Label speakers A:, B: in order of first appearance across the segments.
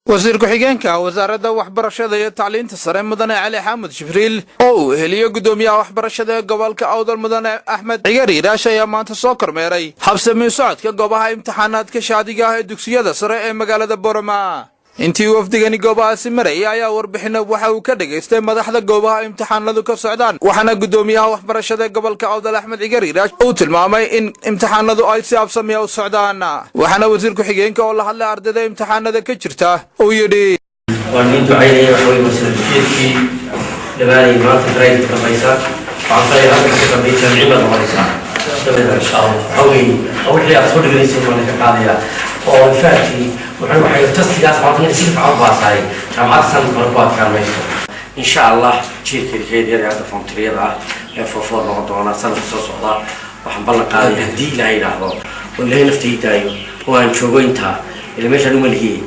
A: Wasiir ku-xigeenka Wasaaradda Waxbarashada iyo Tacliinta Sare, Mudane Cali Xaamud Jibriil, oo uu heliyo guddoomiyaha waxbarashada ee gobolka Awdal, Mudane Axmed Cigar Iiraash, ayaa maanta soo kormeeray habsami socodka goobaha imtixaanaadka shaadiga ah ee dugsiyada sare ee magaalada Borama. Intii wafdigani goobahaasi marayay ayaa warbixino waxa uu ka dhagaystay madaxda goobaha imtixaanadu ka socdaan, waxaana guddoomiyaha waxbarashada ee gobolka Awdal, Axmed Cigar Iiraash, uu tilmaamay in imtixaanadu ay si habsamiya u socdaan, waxaana wasiir ku-xigeenka oo la hadlay ardayda imtixaanada ka jirta uu yidhi:
B: Waan idin ducaynaya. Waxa weye masala-dujeedkii dhammaanay maanta daraydka dambaysa. Waxaan filaya halka ka dambeey jaamicin baad noqonaysaa dabeedna, insha Allah. Waxa weeye wixii aad soo dhiganaysa baa laga qaadaya oo in fact waxay testigaas maanta in si fiican u baasaay jaamacadda sanadka hore ku adkaan mayso, insha Allah. Jiilka ilkeed yar ee hadda form three-yada ah ee form four noqon doona sanadka soo socda, waxaan ballan qaadaya, haddii Ilaahay yidhaahdo oo Ilaahay nafta ii daayo oo aan joogo intaa ila meeshaan umalihii,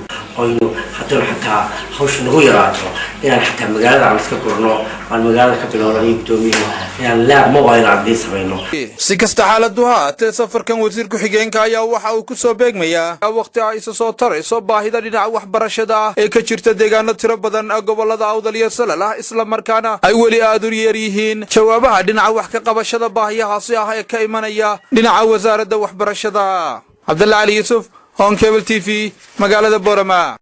B: oynu haddaynu xataa hawsha nagu yaraato, inaan xataa magaalada aan iska gurno, aan magaalada ka bilowno iyo guddoomiyaha inaan lab mobile aan idiin samayno.
A: Si kasta xaaladu ha haatee, safarkan wasiir ku-xigeenka ayaa waxa uu ku soo beegmayaa wakhti ay isa soo tarayso baahida dhinaca waxbarashada ah ee ka jirta deegaano tiro badan gobolada Awdal iyo Salal ah, isla markaana ay weli aad u yar yihiin jawaabaha dhinaca wax ka qabashada baahiyahaasi ah ee ka imanaya dhinaca Wasaaradda Waxbarashada. Cabdalla Cali Yuusuf, Horn Cable TV, magaalada Borama.